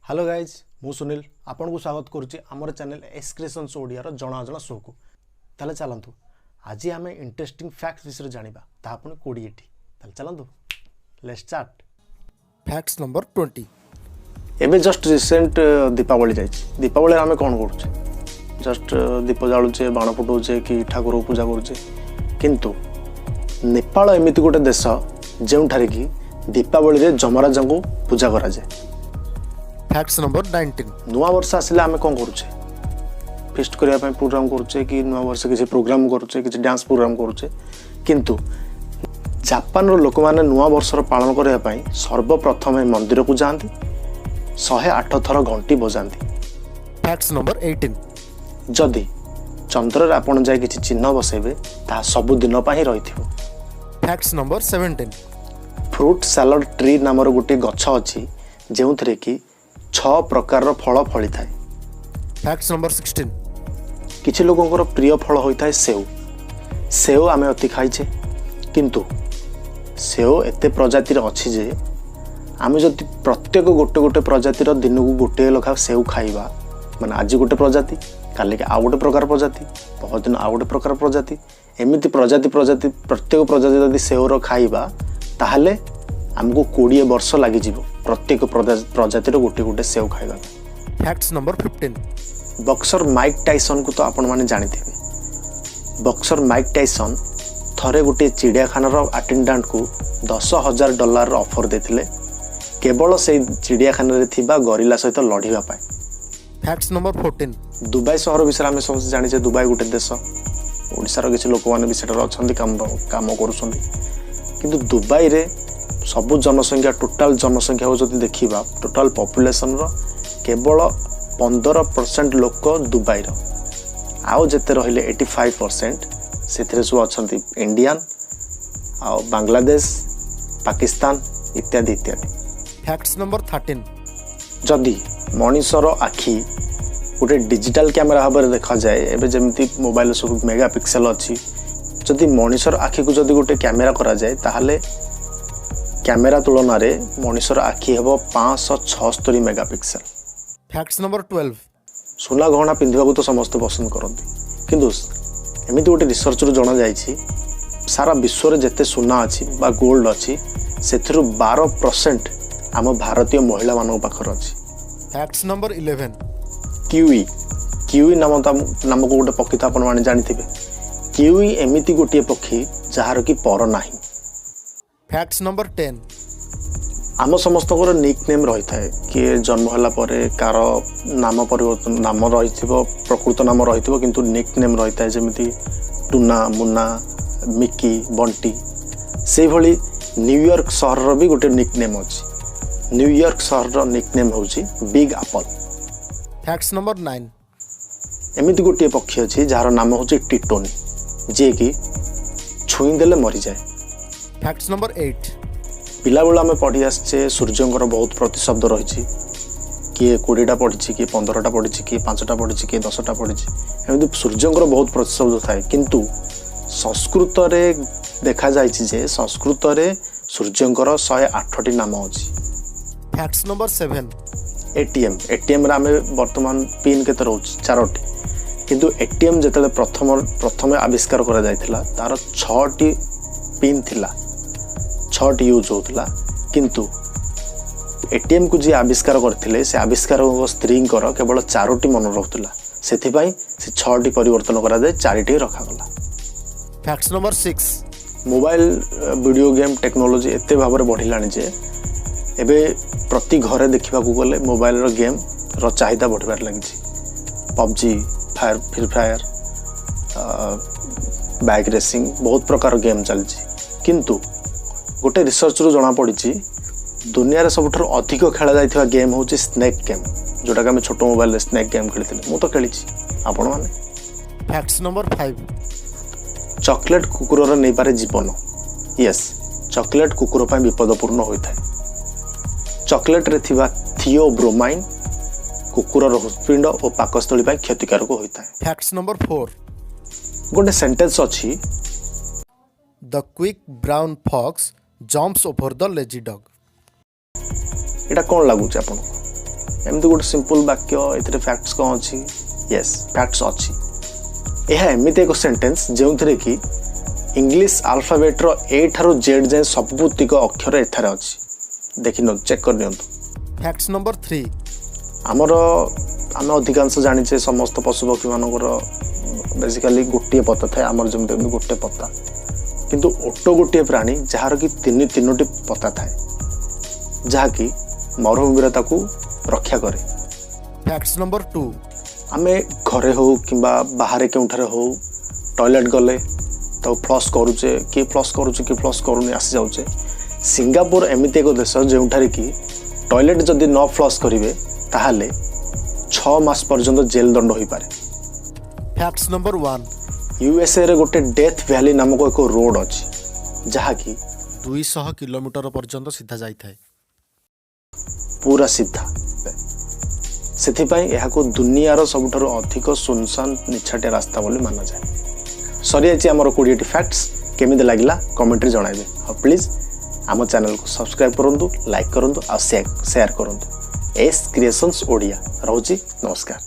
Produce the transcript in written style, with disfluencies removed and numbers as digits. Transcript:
Hello guys, ମୁଁ ସୁନୀଲ ଆପଣଙ୍କୁ ସ୍ୱାଗତ କରୁଛି ଆମର ଚ୍ୟାନେଲ୍ ଏସ୍ କ୍ରିଏସନ୍ସ ଓଡ଼ିଆର ଜଣା ଅଜଣା ଶୋକୁ। ତାହେଲେ ଚାଲନ୍ତୁ, ଆଜି ଆମେ ଇଣ୍ଟରେଷ୍ଟିଂ ଫ୍ୟାକ୍ଟସ୍ ବିଷୟରେ ଜାଣିବା, ତାହା ପୁଣି 20ଟି। ତାହେଲେ ଚାଲନ୍ତୁ, let's start. Facts number 20. ଏବେ ଜଷ୍ଟ ରିସେଣ୍ଟ ଦୀପାବଳି ଯାଇଛି। ଦୀପାବଳିରେ ଆମେ କ'ଣ କରୁଛେ? ଜଷ୍ଟ ଦୀପ ଜାଳୁଛେ, ବାଣ ଫୁଟାଉଛେ କି ଠାକୁରକୁ ପୂଜା କରୁଛେ। କିନ୍ତୁ ନେପାଳ ଏମିତି ଗୋଟେ ଦେଶ, ଯେଉଁଠାରେ କି ଦୀପାବଳିରେ ଯମରାଜଙ୍କୁ ପୂଜା କରାଯାଏ। Facts number 19. ନୂଆ ବର୍ଷ ଆସିଲେ ଆମେ କ'ଣ କରୁଛେ? ଫିଷ୍ଟ କରିବା ପାଇଁ ପ୍ରୋଗ୍ରାମ୍ କରୁଛେ କି ନୂଆ ବର୍ଷ କିଛି ପ୍ରୋଗ୍ରାମ୍ କରୁଛେ, କିଛି ଡ୍ୟାନ୍ସ ପ୍ରୋଗ୍ରାମ୍ କରୁଛେ। କିନ୍ତୁ ଜାପାନର ଲୋକମାନେ ନୂଆ ବର୍ଷର ପାଳନ କରିବା ପାଇଁ ସର୍ବପ୍ରଥମେ ମନ୍ଦିରକୁ ଯାଆନ୍ତି, 108 ଥର ଘଣ୍ଟି ବଜାନ୍ତି। Facts number 18. ଯଦି ଚନ୍ଦ୍ରରେ ଆପଣ ଯାଇ କିଛି ଚିହ୍ନ ବସେଇବେ, ତାହା ସବୁଦିନ ପାଇଁ ରହିଥିବ। Facts number 17. Fruit salad tree ନାମର ଗୋଟିଏ ଗଛ ଅଛି, ଯେଉଁଥିରେ କି ଛଅ ପ୍ରକାରର ଫଳ ଫଳିଥାଏ। Facts number 16. କିଛି ଲୋକଙ୍କର ପ୍ରିୟ ଫଳ ହୋଇଥାଏ ସେଉ। ସେଉ ଆମେ ଅତି ଖାଇଛେ, କିନ୍ତୁ ସେଉ ଏତେ ପ୍ରଜାତିର ଅଛି ଯେ ଆମେ ଯଦି ପ୍ରତ୍ୟେକ ଗୋଟେ ଗୋଟେ ପ୍ରଜାତିର ଦିନକୁ ଗୋଟିଏ ଲେଖା ସେଉ ଖାଇବା, ମାନେ ଆଜି ଗୋଟେ ପ୍ରଜାତି, କାଲିକି ଆଉ ଗୋଟେ ପ୍ରକାର ପ୍ରଜାତି, ପରଦିନ ଆଉ ଗୋଟେ ପ୍ରକାର ପ୍ରଜାତି, ଏମିତି ପ୍ରଜାତି ପ୍ରଜାତି ପ୍ରତ୍ୟେକ ପ୍ରଜାତି ଯଦି ସେଉର ଖାଇବା, ତାହେଲେ ଆମକୁ 20 ବର୍ଷ ଲାଗିଯିବ ପ୍ରତ୍ୟେକ ପ୍ରଜାତିର ଗୋଟେ ଗୋଟେ ସେଉ ଖାଇବା ପାଇଁ। Facts number 15. Boxer Mike ଟାଇସନ୍କୁ ତ ଆପଣମାନେ ଜାଣିଥିବେ। ବକ୍ସର ମାଇକ୍ ଟାଇସନ୍ ଥରେ ଗୋଟିଏ ଚିଡ଼ିଆଖାନାର ଆଟେଣ୍ଡାଣ୍ଟକୁ 10,000 ଡଲାରର ଅଫର୍ ଦେଇଥିଲେ, କେବଳ ସେଇ ଚିଡ଼ିଆଖାନାରେ ଥିବା ଗରିଲା ସହିତ ଲଢ଼ିବା ପାଇଁ। Facts number 14. Dubai ସହର ବିଷୟରେ ଆମେ ସମସ୍ତେ ଜାଣିଛେ। ଦୁବାଇ ଗୋଟେ ଦେଶ। ଓଡ଼ିଶାର କିଛି ଲୋକମାନେ ବି ସେଠାରେ ଅଛନ୍ତି, କାମ କାମ କରୁଛନ୍ତି। କିନ୍ତୁ ଦୁବାଇରେ ସବୁ ଜନସଂଖ୍ୟା, ଟୋଟାଲ ଜନସଂଖ୍ୟାକୁ ଯଦି ଦେଖିବା, ଟୋଟାଲ ପପୁଲେସନର କେବଳ 15% ଲୋକ ଦୁବାଇର। ଆଉ ଯେତେ ରହିଲେ 85%, ସେଥିରେ ସବୁ ଅଛନ୍ତି ଇଣ୍ଡିଆନ୍ ଆଉ ବାଂଲାଦେଶ, ପାକିସ୍ତାନ ଇତ୍ୟାଦି ଇତ୍ୟାଦି। Facts number 13. ଯଦି ମଣିଷର ଆଖି ଗୋଟେ ଡିଜିଟାଲ କ୍ୟାମେରା ଭାବରେ ଦେଖାଯାଏ, ଏବେ ଯେମିତି ମୋବାଇଲ ସବୁ ମେଗା ପିକ୍ସେଲ ଅଛି, ଯଦି ମଣିଷର ଆଖିକୁ ଯଦି ଗୋଟେ କ୍ୟାମେରା କରାଯାଏ, ତାହେଲେ କ୍ୟାମେରା ତୁଳନାରେ ମଣିଷର ଆଖି ହେବ 576 mega pixel. Facts number 12. ସୁନା ଗହଣା ପିନ୍ଧିବାକୁ ତ ସମସ୍ତେ ପସନ୍ଦ କରନ୍ତି, କିନ୍ତୁ ଏମିତି ଗୋଟେ ରିସର୍ଚ୍ଚରୁ ଜଣାଯାଇଛି, ସାରା ବିଶ୍ୱରେ ଯେତେ ସୁନା ଅଛି ବା ଗୋଲ୍ଡ ଅଛି, ସେଥିରୁ 12% ଆମ ଭାରତୀୟ ମହିଳାମାନଙ୍କ ପାଖରେ ଅଛି। Facts number 11. Kiwi. Kiwi ନାମକ ଗୋଟେ ପକ୍ଷୀ ତ ଆପଣମାନେ ଜାଣିଥିବେ। କିୱି ଏମିତି ଗୋଟିଏ ପକ୍ଷୀ, ଯାହାର କି ପର ନାହିଁ। Facts number 10. ଆମ ସମସ୍ତଙ୍କର ନିକ୍ ନେମ୍ ରହିଥାଏ। କିଏ ଜନ୍ମ ହେଲା ପରେ କାହାର ନାମ ପରିବର୍ତ୍ତନ, ନାମ ରହିଥିବ, ପ୍ରକୃତ ନାମ ରହିଥିବ, କିନ୍ତୁ ନିକ୍ ନେମ୍ ରହିଥାଏ, ଯେମିତି ଟୁନା, ମୁନା, ମିକି, ବଣ୍ଟି। ସେଇଭଳି ନ୍ୟୁୟର୍କ ସହରର ବି ଗୋଟେ ନିକ୍ ନେମ୍ ଅଛି। ନ୍ୟୁୟର୍କ ସହରର ନିକ୍ ନେମ୍ ହେଉଛି ବିଗ୍ ଆପଲ୍। Facts number 9. ଏମିତି ଗୋଟିଏ ପକ୍ଷୀ ଅଛି, ଯାହାର ନାମ ହେଉଛି ଟିଟୋନି, ଯିଏକି ଛୁଇଁ ଦେଲେ ମରିଯାଏ। Facts number 8. ପିଲାବେଳୁ ଆମେ ପଢ଼ି ଆସିଛେ, ସୂର୍ଯ୍ୟଙ୍କର ବହୁତ ପ୍ରତିଶବ୍ଦ ରହିଛି। କିଏ 20ଟା ପଢ଼ିଛି, କିଏ 15ଟା ପଢ଼ିଛି, କିଏ ପାଞ୍ଚଟା ପଢ଼ିଛି, କିଏ 10ଟା ପଢ଼ିଛି। ଏମିତି ସୂର୍ଯ୍ୟଙ୍କର ବହୁତ ପ୍ରତିଶବ୍ଦ ଥାଏ। କିନ୍ତୁ ସଂସ୍କୃତରେ ଦେଖାଯାଇଛି ଯେ ସଂସ୍କୃତରେ ସୂର୍ଯ୍ୟଙ୍କର 108ଟି ନାମ ଅଛି। Facts number 7. ATM. ଏଟିଏମ୍ରେ ଆମେ ବର୍ତ୍ତମାନ ପିନ୍ କେତେ ରହୁଛି? ଚାରୋଟି। କିନ୍ତୁ ଏଟିଏମ୍ ଯେତେବେଳେ ପ୍ରଥମେ ଆବିଷ୍କାର କରାଯାଇଥିଲା, ତାର ଛଅଟି ପିନ୍ ଥିଲା, ଛଅଟି ୟୁଜ୍ ହେଉଥିଲା। କିନ୍ତୁ ଏଟିଏମ୍କୁ ଯିଏ ଆବିଷ୍କାର କରିଥିଲେ, ସେ ଆବିଷ୍କାରକଙ୍କ ସ୍ତ୍ରୀଙ୍କର କେବଳ ଚାରୋଟି ମନେ ରହୁଥିଲା। ସେଥିପାଇଁ ସେ ଛଅଟି ପରିବର୍ତ୍ତନ କରାଯାଇ ଚାରିଟି ରଖାଗଲା। Facts number 6. Mobile, video game technology ଏତେ ଭାବରେ ବଢ଼ିଲାଣି ଯେ ଏବେ ପ୍ରତି ଘରେ ଦେଖିବାକୁ ଗଲେ ମୋବାଇଲର ଗେମ୍ର ଚାହିଦା ବଢ଼ିବାରେ ଲାଗିଛି। PUBG, free fire, bike racing, ବହୁତ ପ୍ରକାର ଗେମ୍ ଚାଲିଛି। କିନ୍ତୁ ଗୋଟେ ରିସର୍ଚ୍ଚରୁ ଜଣାପଡ଼ିଛି, ଦୁନିଆରେ ସବୁଠାରୁ ଅଧିକ ଖେଳାଯାଇଥିବା ଗେମ୍ ହେଉଛି ସ୍ନେକ୍ ଗେମ୍, ଯେଉଁଟାକି ଆମେ ଛୋଟ ମୋବାଇଲରେ ସ୍ନେକ୍ ଗେମ୍ ଖେଳିଥିଲେ। ମୁଁ ତ ଖେଳିଛି, ଆପଣମାନେ? Facts number 5. Chocolate କୁକୁରର ନେଇପାରେ ଜୀବନ। ୟେସ୍, ଚକୋଲେଟ୍ କୁକୁର ପାଇଁ ବିପଦପୂର୍ଣ୍ଣ ହୋଇଥାଏ। ଚକୋଲେଟ୍ରେ ଥିବା ଥିଓବ୍ରୋମାଇନ୍ କୁକୁରର ହୃତ୍ପିଣ୍ଡ ଓ ପାକସ୍ଥଳୀ ପାଇଁ କ୍ଷତିକାରକ ହୋଇଥାଏ। Facts number 4. ଗୋଟେ ସେଣ୍ଟେନ୍ସ ଅଛି। The quick brown fox jumps over the lazy dog. ଏଇଟା କ'ଣ ଲାଗୁଛି ଆପଣଙ୍କୁ? ଏମିତି ଗୋଟେ ସିମ୍ପଲ୍ ବାକ୍ୟ, ଏଥିରେ ଫ୍ୟାକ୍ଟସ୍ କ'ଣ ଅଛି? ୟେସ୍, ଫ୍ୟାକ୍ଟସ୍ ଅଛି। ଏହା ଏମିତି ଏକ ସେଣ୍ଟେନ୍ସ ଯେଉଁଥିରେ କି ଇଂଲିଶ ଆଲଫାବେଟ୍ର ଏ ଠାରୁ ଜେଡ୍ ଯାଏଁ ସବୁତିକ ଅକ୍ଷର ଏଠାରେ ଅଛି। ଦେଖିନିଅନ୍ତୁ, ଚେକ୍ କରିନିଅନ୍ତୁ। Facts number 3. ଆମେ ଅଧିକାଂଶ ଜାଣିଛେ, ସମସ୍ତ ପଶୁପକ୍ଷୀମାନଙ୍କର ବେସିକାଲି ଗୋଟିଏ ପତା ଥାଏ, ଆମର ଯେମିତି ଏମିତି ଗୋଟେ ପତା। କିନ୍ତୁ ଓଟ ଗୋଟିଏ ପ୍ରାଣୀ ଯାହାର କି ତିନି ତିନୋଟି ପତା ଥାଏ, ଯାହାକି ମରୁଭୂମିରେ ତାକୁ ରକ୍ଷା କରେ। Facts number 2. ଆମେ ଘରେ ହଉ କିମ୍ବା ବାହାରେ କେଉଁଠାରେ ହଉ, ଟଏଲେଟ୍ ଗଲେ ତାକୁ ଫ୍ଲସ୍ କରୁଛେ। କିଏ ଫ୍ଲସ୍ କରୁଛେ, କିଏ ଫ୍ଲସ୍ କରୁନି, ଆସିଯାଉଛେ। ସିଙ୍ଗାପୁର ଏମିତି ଏକ ଦେଶ ଯେଉଁଠାରେ କି ଟଏଲେଟ୍ ଯଦି ନ ଫ୍ଲସ୍ କରିବେ, ତାହେଲେ 6 ମାସ ପର୍ଯ୍ୟନ୍ତ ଜେଲ୍ ଦଣ୍ଡ ହୋଇପାରେ। Facts number 1. ୟୁଏସ୍ଏରେ ଗୋଟେ ଡେଥ୍ ଭ୍ୟାଲି ନାମକ ଏକ ରୋଡ଼ ଅଛି, ଯାହାକି 200 କିଲୋମିଟର ପର୍ଯ୍ୟନ୍ତ ସିଧା ଯାଇଥାଏ। ପୁରା ସିଧା। ସେଥିପାଇଁ ଏହାକୁ ଦୁନିଆର ସବୁଠାରୁ ଅଧିକ ସୁନସାନ ନିଛାଟିଆ ରାସ୍ତା ବୋଲି ମାନାଯାଏ। ସରିଯାଇଛି ଆମର 20ଟି ଫ୍ୟାକ୍ଟସ୍। କେମିତି ଲାଗିଲା କମେଣ୍ଟରେ ଜଣାଇବେ। ଆଉ ପ୍ଲିଜ୍ ଆମ ଚ୍ୟାନେଲକୁ ସବସ୍କ୍ରାଇବ୍ କରନ୍ତୁ, ଲାଇକ୍ କରନ୍ତୁ ଆଉ ସେୟାର କରନ୍ତୁ। ଏସ୍ କ୍ରିଏସନ୍ସ ଓଡ଼ିଆ ରହୁଛି। ନମସ୍କାର।